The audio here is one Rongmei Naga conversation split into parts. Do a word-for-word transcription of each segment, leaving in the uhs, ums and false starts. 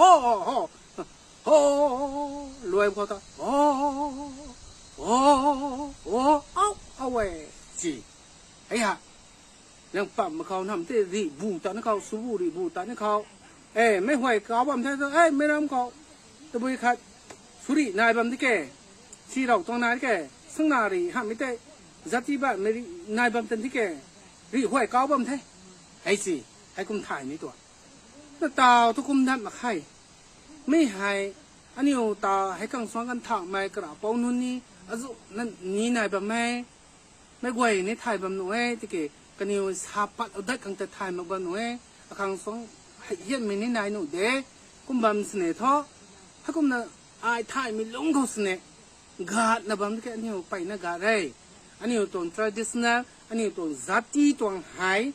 ho, ho, ho, luai khou ta, ho, ho, ho, au, au e, si. Hei ha, lang pam khou nam tei rih bu ta ni khou, subu rih bu ta ni khou. E, meic huay kau bam the tu, e, meic ram khou, tabui khat, suri nai bam di ke, si rau tuang nai di ke, sangna rih hamhmei tei, zati bammei rih nai bam tan di ke, rih huay kau bam the. Hei si, hei kum thay ni tua. Na taw thu kum dat mak khe. Mi hei, aniu ta hei khang suang kan thaumei kara pou nunc ni, azu na ni nai bam e, meic guay ni thay bam nuh e, tiki kaniw sa pat u dat khang ta thay mak bam nuh e, akhang suang hei hianmei ni nai nuh de, kum bam sini thu, hei kumna ai thaymei lungc khou sini, gatna bam di ke aniu peyna gat re. Aniu tuang traditional, aniu tuang zati tuang hei,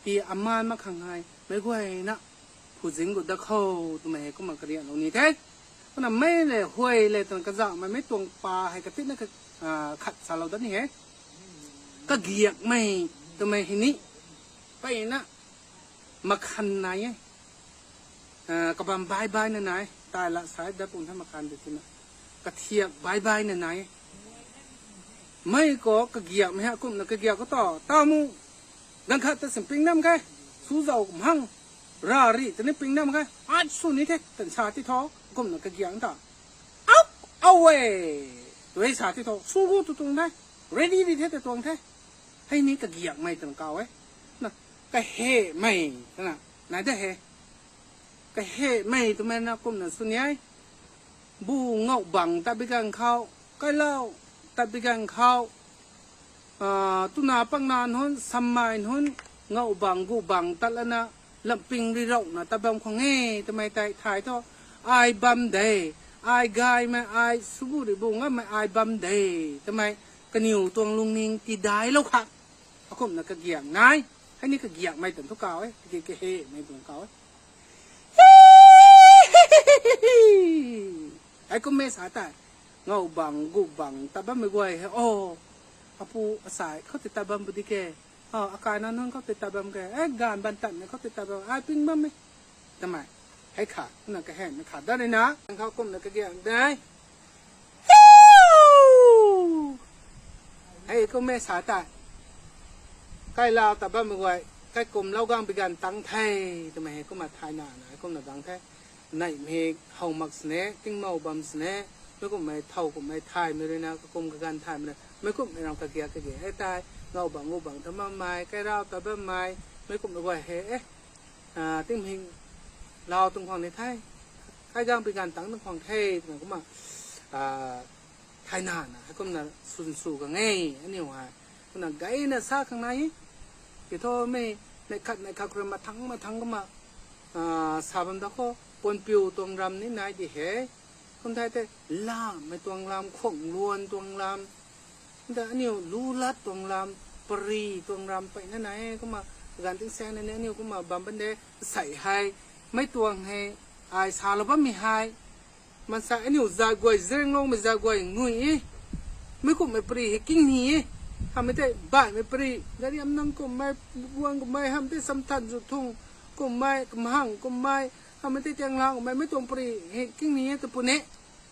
ti aman mak khang hei, meic guayna, phu zing gut dat khou, twmei hei kumna karianlou ni the. Kumna mei le, huay le, twna kazauhmei, mei tuang pa hei katina ka, a, khat salou dat ni he. Kagiakmei, twmei hei ni, peyna, makhan nai e. A, kabam bai bai na nai, tai la sai dat pung the makhan de tina. Kathiak bai bai na nai e. Mei khou kagiakmei hei kumna kagiak khou ta, tamu, ganv khat ta sin ping nam khe, su zau kum hang, ra rih ta ni ping nam khe, at sw ni the, tan sa ti thu, kumna kagiak ta. Au, au e, tu e sa ti thu, su gu tu tuang the, ready di the ta tuang the. Hei ni kagiakmei twna kau e. Na, kahemei, twna, nai de he. Kahemei twmei na kumna sw ni e. Bu ngauh bang tat bi ganv khou, kailau tat bi ganv khou, a, tuna pakna nunc, sammei nunc, ngauh bang gu bang tat lana, lamping ri rauhna tat bam khang e, twmei tei thay thu, ai bam de, ai gaymei, ai subu rih bu ngammei ai bam de, twmei kaniw tuang lungning tidailou kha. Akumna kagiak nai, hei ni kagiakmei twna thu kau e, tiki kahemei twna kau e. Hei kum e sa tei. Ngau bang, gu bang, tat bammei guay hei, o, apu, asai, khou tei tat bam pu di ke. O, akaina nunc khou tei tat bam ke. E, gaanv ban tatmei khou tei tat bam, ai ping bammei. Twmei. Hei kha, na kahenmei kha dat rui na. Khou kumna kagiang dei. Hei kummei sa tei. Kailau tat bammei guay, kaikumlou gang bi ganv tang the, twmei hei kumna thayna na, kumna gang the. Neihmei how mak sini, tingmow bam sini, mei kumhmei thow kumhmei thaymei rui na, kakum kaganv thaymei rui, mei kumhmei ram kagiak kage e tei, ngau bang gu bang tat bammei, kairau tat bammei, mei kumhmei guay hei, e, tingmei lau tuang khwang ni the, kai gang bi ganv tang tuang khwang the, twna kumna, thayna na, hei kumna swn sw gang e, aniu hei. Kumna gayna sa khang nai e. Tei thu mei, neih khat neih khat khou rui mathang mathang kumna, sa bam da khou, puanpiu tuang ram ni nai di he. Kum thei tei, lamei tuang lam, khuang luan tuang lam, ta aniu lu lat tuang lam, pari tuang lam peyna nai e, kumna, ganv tingsaeng na ni aniu kumna bam ban de, sei hei, mei tuang hei, ai salou bammei hei, maansei aniu zat guay, ziringloumei zat guay ngui e, mei kumhmei pari hei kingni e, hamhmei tei baihmei pari, gari am nang kumhmei, buan kumhmei, hamh tei samthan zu thung kumhmei, kamhang kumhmei, hamhmei tei tianglang kumhmei, mei tuang pari hei kingni e ta puni,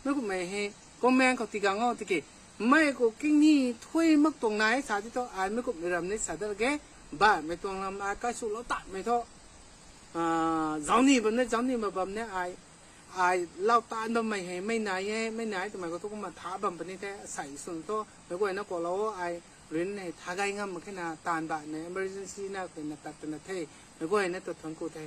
mei kumhmei hei, comment khou tigang o tiki, mei khou kingni thui mak tuang nai sa ti thu, ai mei kumhmei ram ni sa dat ge, baihmei tuang lam ai kaiswlou tatmei thu, zaucni bam ni, zaucni ma bam ni ai, ai lau taanv bammei hei mei nai e, mei nai twmei khou thu kumna tha bam puni the, asei swn thu, meic guayna kalou o, ai rin hei tha gay ngam mak khe na, taanv baihmei emergency na kena tat twna the, meic guayna ta thuanc ku the.